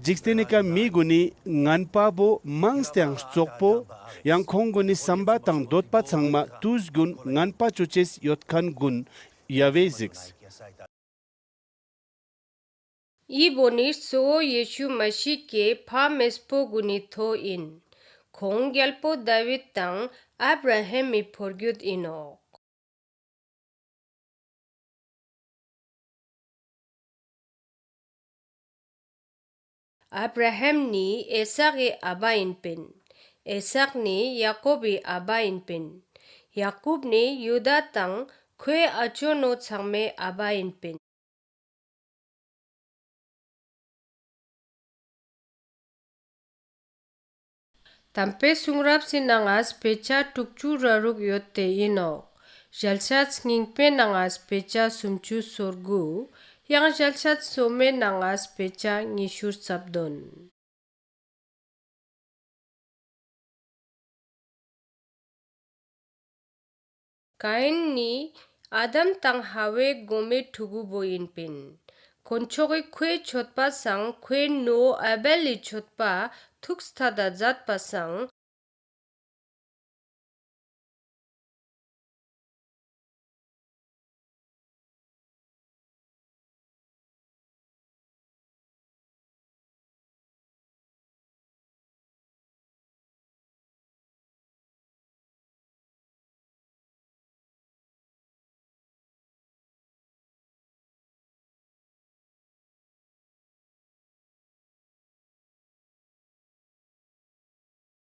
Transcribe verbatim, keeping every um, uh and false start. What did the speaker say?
འཇིག་རྟེན་ནི་ཀ་མི་གུན་ནི་ངན་པ་བོ་མངས་ཏེའང་རྩོག་པོ་ཡང་ཁོང་གུན་ནི་སམ་པ་དང་དོད་པ་ཚང་མ་ཏུས་གྱུན་ངན་པ་ཅོ་ཅེས་ཡོད་ཁན་གུན་ཡ་ཝེ་ཟིགས། འི་བོ་ནི་གཙོ་བོ་ཡེ་ཤུ་མ་ཤི་ཀའེ་ཕ་མེས་པོ་གུན་ནི་ཐོ་ཨིན། ཁོང་གྱལ་པོ་དཱ་ཝིད་དང་ཨབ་ར་ཧམ་མི་ཕོ་གྱུད་ཨིན་ནོག། ཨབ་ར་ཧམ་ནི་ཨི་སཱག་གི་ཨ་བ་ཨིན་པིན། ཨི་སཱག་ནི་ཡ་ཀོབ་བི་ཨ་བ་ཨིན་པིན། ཡ་ཀོབ་ནི་ཡུ་དཱ་དང་ཁོའེ་ཨ་ཅོ་ནོ་ཚང་མའེ་ཨ་བ་ཨིན་པིན། ཏམ་པའེ་སུང་རབས་སི་ནང་ང་སྤེ་ཆ་དྲུག་ཅུ་ར་རུག་ཡོད་ཏེ་ཨིན་ནོག། ཞལ་ཆད་སྙིང་པའེ་ནང་ང་སྤེ་ཆ་སུམ་ཅུ་སོ་དགུ། ཡང་ཞལ་ཆད་སོ་མའེ་ནང་ང་སྤེ་ཆ་ཉི་ཤུ་རྩ་བདུན། ཀ་ཨིན་ནི་ཨ་དམ་དང་ཧ་ཝའེ་གོ་མའེ་ཕྲུ་གུ་བོ་ཨིན་པིན། དཀོན་མཆོག་གི་ཁོའེ་ཆོད་པ་སང་ཁོའེ་ནོ་ཨ་བེལ་ལི་ཆོད་པ་ཐུགས་ཐད་ད་ཛད་པ་སང་